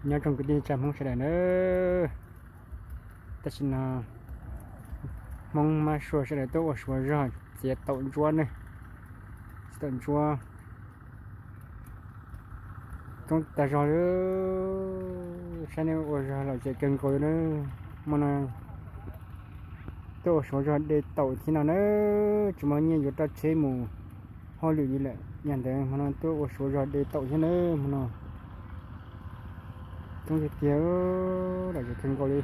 Nyob zoo kwv tij neej tsa Hmoob sawv daws nawb. Tam sim no Hmoob Mab Suav sawv daws tuaj ua suav zog txiav taum ntsuab ne, txiav taum ntsuab coob tas zog li. Saib nej ua zog lom zem kawg nkaus li na. Hmo no tuaj ua suav zog de taum thiab no na, tsis muaj nyiaj yuav rau tsheb mus hauj lwm li lawm. Yog ntawd hmo no tuaj ua suav zog de taum thiab na, hmo no coob tiag tiag, lom zem kawg nkaus li.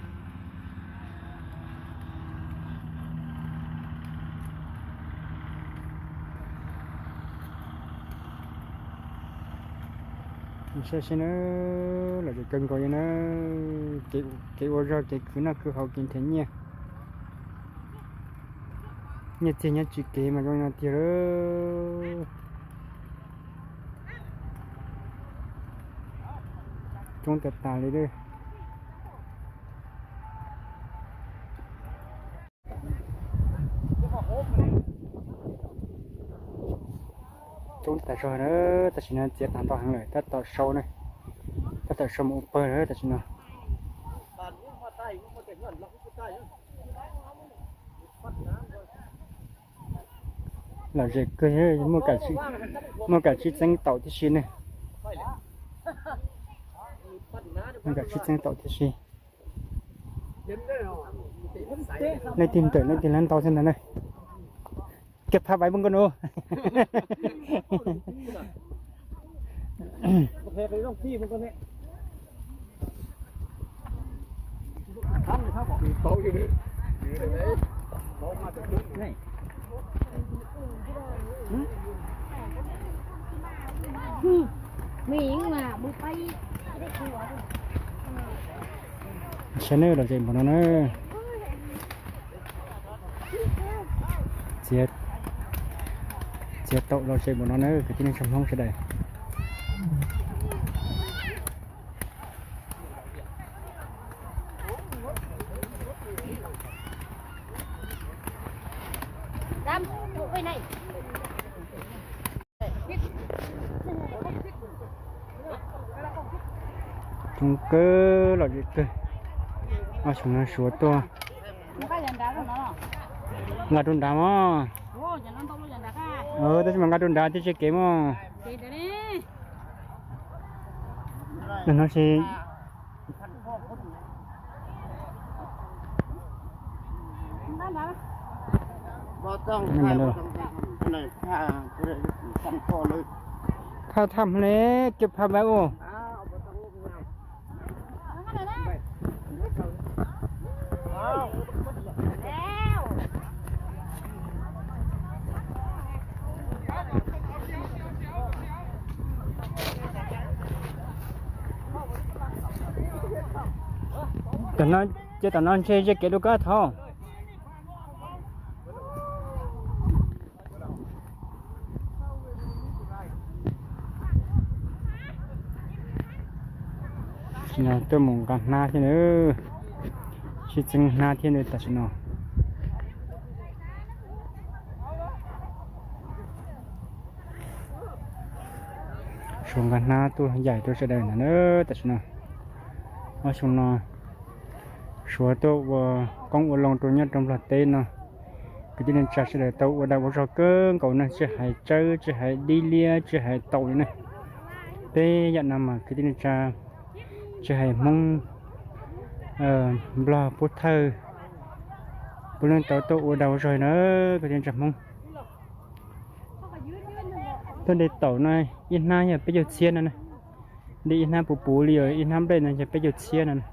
Saib seb na, lom zem kawg nkaus li na. Kev ua zog kev khwv noj khwv haus kev nrhiav nyiaj, nyiaj txiag nyob tsis kev mas zoo no tiag lawm. Coob tas tas li. Coob tas zog na, tam sim no txiav tag nrho heev lawm, tab tom sau na, tab tom sau mus ua pawg lawm tam sim no. Lom zem kawg, muaj kam tsis txeeb taum tib si ne. Muaj kam tsis txeeb taum tib si. Leej twg nrawm leej twg lav ntau xwb ntag na. Kiag phab vais npoo nkauj nus. Saib na, lom zem npaum no na. Txiav taum lom zem npaum no na kwv tij neej tsa Hmoob sawv daws. Coob kawg, lom zem kawg. Ob xyoo no Suav tuaj. Nqa rau nrad mog. Tab sis mas nqa rau nrad thiaj tsis kev mog. No no si. Thaj tham le kiv pha va u. Ces tom no ntshe ze kev dua koj thaum. Tam sim no tuaj mus nqa hnab thiab na, sib txeeb hnab thiab na tam sim no. Suav nqa hnab tuaj yaim rau sawv daws ntag na tam sim no. Ob xyoo no Suav tuaj ua qoob ua loo rau nyob rau Nplog teb no, kwv tij neej tsa sawv daws tau ua dag ua zog kawg nkaus na, tsis hais tsawb, tsis hais dib liab, tsis hais taum li na. Peb yam no mas kwv tij neej tsa, tsis hais Hmoob, Nplog, Pub Thawj, puav leej tau tuaj ua dag ua zog na kwv tij neej tsa Hmoob. Tuaj de taum no ib hnab yog peb caug txhiab no na. De ib hnab puv puv li, ib hnab nplej no yog peb caug txhiab no na.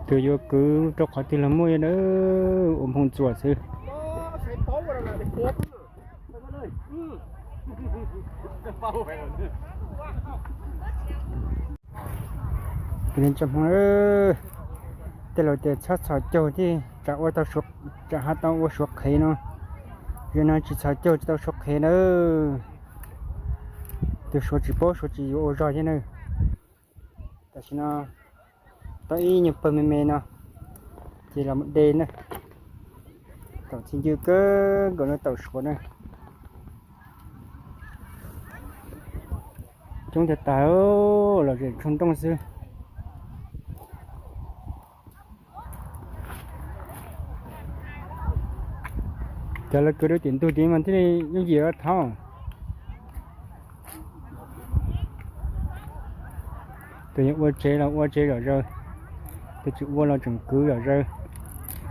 Tus yuav kwv rau qhov twg los muaj na, ua nphoo txuas xwb. Kwv tij neej tsa Hmoob, tej laus tias txhob txhos caug thiaj tsam ua tau, tsam ho tau ua suav qhev no. Yog no tsis txhos caug tsis tau suav qhev na. Tus suav tsis paub suav tsis yuav ua zog thiab na. Tam sim no tau ib nyuag pawg me me no, ces los mus de na. Taum txi ncw kawg nkaus no, taum suav na. Coob tiag tas, los zem tsoo ntooj xwb. Cov lawv kwv rau tim ntug tid mas thiaj li yooj yim thauj. Tus yog ua tsev los ua tsev zom zaws, tus tsis ua los tseem kwv zom zaws,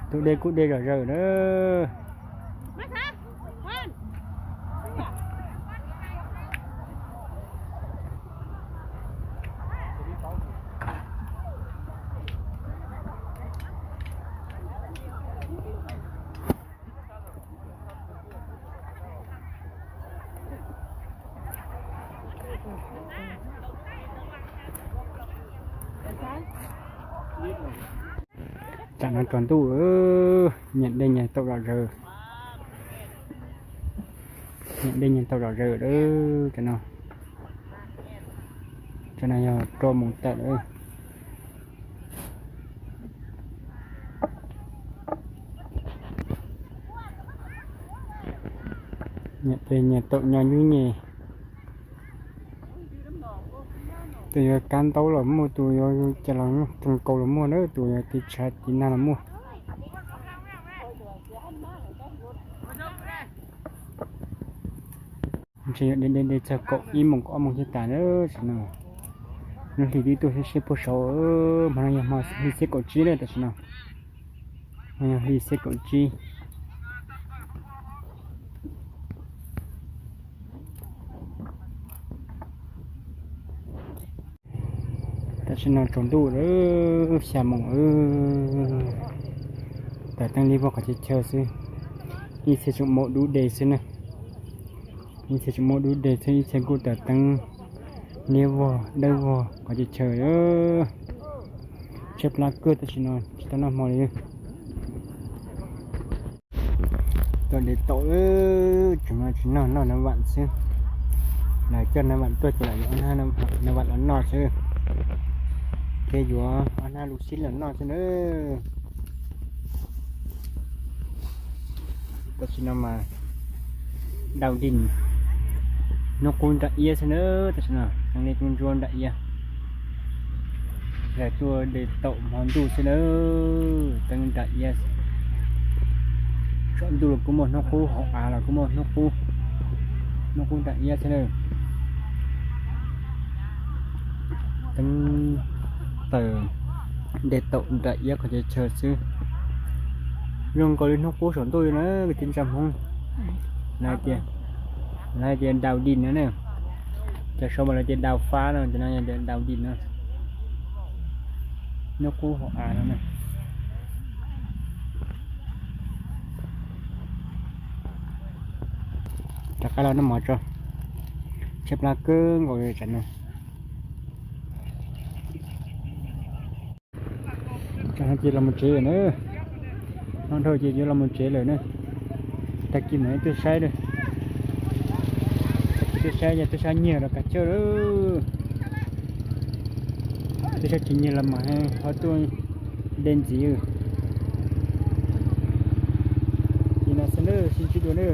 tus dej kuj dej zom zaws na. Tsam no tsaus ntuj, nyias dej nyias taum zom zaws, nyias dej nyias taum zom zaws lawm. Tsam no, tsam no yog rau moos tawm lawm. Nyias dej nyias taum nyo nyuj nyem. Tus yuav kab ntaub los muaj, tus yuav cas los muaj, tus kaus los muaj na, tus yuav tiv tshav tiv nag los muaj. Ntshe yuav de de de txog kaum ib moos kaum ob moos thiaj tas na. Tam sim no lub hlis twb tuaj siab puag saud, hmo no yog hmo hli xiab kaum tsib lawm tam sim no. Hmo no yog hli xiab kaum tsib. Tam sim no tsaus ntuj lawm, xya moos lawm. Tawm teeb liab vog qhov chaw chaw xwb, ib txhia tseem maum dub de xwb na. Ib txhia tseem maum dub de xwb, ib txhia kuj tawm teeb liab vog dawb vog qhov chaw chaw. Tshaib plab kawg, tam sim no tsis tau noj hmo li. Tuaj de taum, tseem no tsis noj, noj nav vam xwb. Lawv coj nav vam tuaj ces lawv yuav nav vam los noj xwb. Ces yuav ob hnab lus sib los noj xwb na. Tam sim no mas dau dij, hnub qub nram iab xwb na. Tam sim no zoo li kub ntsuab nram iab. Yog tuaj de taum hmo ntuj xwb na, teeb nram iab. Tsaus ntuj los kuj muaj hnub qub, hauv av los kuj muaj hnub qub, hnub qub nram iab xwb na. Teeb taws de taum nram iab qhov chaw chaw xwb. Zoo nkaus li hnub qub saum ntuj li na kwv tij neej tsa Hmoob. Lawv hais tias, lawv hais tias dau dij no na. Cov Suav mas lawv tias dau fab no, cov no yog tias dau dij no. Hnub qub hauv av no na. Rov qab los noj mov tso, tshaib plab kawg nkaus li tsam no. Tsam no ces los mus tsev lawm na, no dhau ces yuav los mus tsev lawm na. Tag kis mam tuaj saib, tag kis tuaj saib yog tuaj saib nyiag los kav chawj lawm. Tuaj saib tsis nyiag los mas ho tuaj de ntxiv. Ces no xwb na, sib ntsib dua na.